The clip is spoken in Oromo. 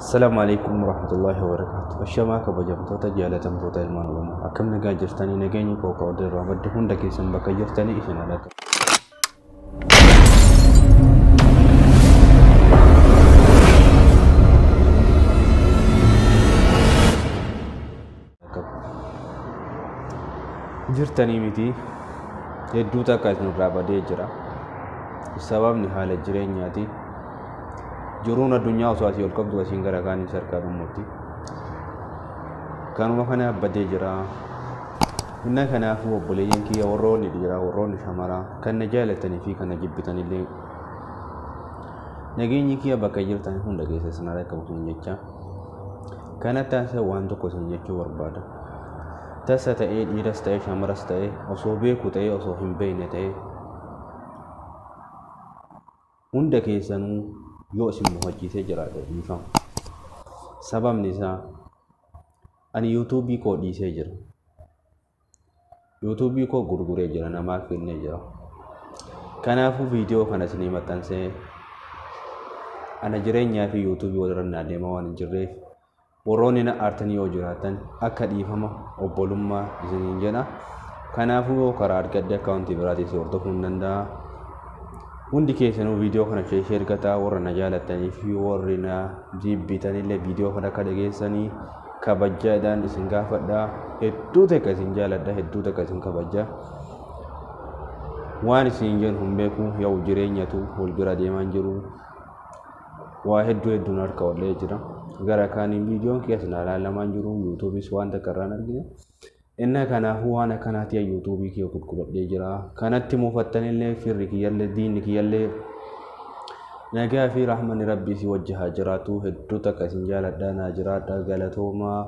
Assalaamu alaikum warahmatullahi wabarakatuh. Ashamaa kabajamtoota jaalatamtoota ilmaan Oromoo. Akkam nagaa jirtanii? Nageenyi koo ka irraa madde hunda keessan bakka jirtanii isin alaka. Jirtanii miti, hedduu takka isin irraa badee jira. Sababni haala jireenyaati. Jiruun addunyaa osoo asii ol qabdu asiin gara kaaniin sarkaa dhumuutti. Kanuma kana badee jira. Inna kanaafuu obboleeyyan kiyya, warroonni dhiiraa, warroonni shamaraa, kan na jaalatanii fi kan na jibbitanillee, nageenyi kiyya bakka jirtan hunda keessa isin haa qabu isin jecha. Kana taasisa waan tokko isin jechuu barbaada. Tasa ta'ee, dhiiras ta'ee shamaras ta'ee, osoo beeku ta'ee osoo hin beekne ta'ee, hunda keessanuu yoo isin mufachiisee jiraate dhiifama. Sababni isaa ani yuutuubii koo dhiisee jira. Yuutuubii koo gurguree jira, namaaf kennee jira. Kanaafuu viidiyoo kana isinii maxxansee ana jireenyaa fi yuutuubii walirra naa deemaa waan hin jirreef, warroonni na aartanii yoo jiraatan akka dhiifama obbolummaa isiniin jedha. Kanaafuu yoo karaa argadhe akkaawuntii biraatiin si hordofuu hin danda'a. Hundi keessanuu viidiyoo kana ishee ergataa, warra na jaalattanii fi warri na jibbitanillee viidiyoo kana akka dhageessanii kabajaadhaan isin gaafadha. Hedduu takka isin jaaladha, hedduu takka isin kabaja. Waan isin jedhu hin beeku, yoo jireenyatu wal bira deemaa jiru. Waa hedduu hedduun harka wallee jira. Gara kaaniin viidiyoon keessa na ilaalamaa jiru, yuutuubis waan takka irraan argine. Inna kanaafuu waan akkanaati yuutuubii kiyya gurguradhee jira. Kanatti mufattanillee, firri kiyyallee diinni kiyyallee, nagaa fi rahmanni rabbii si wajji haa jiraatu. Hedduu takka isin jaaladha, naa jiraadha, galatoomaa.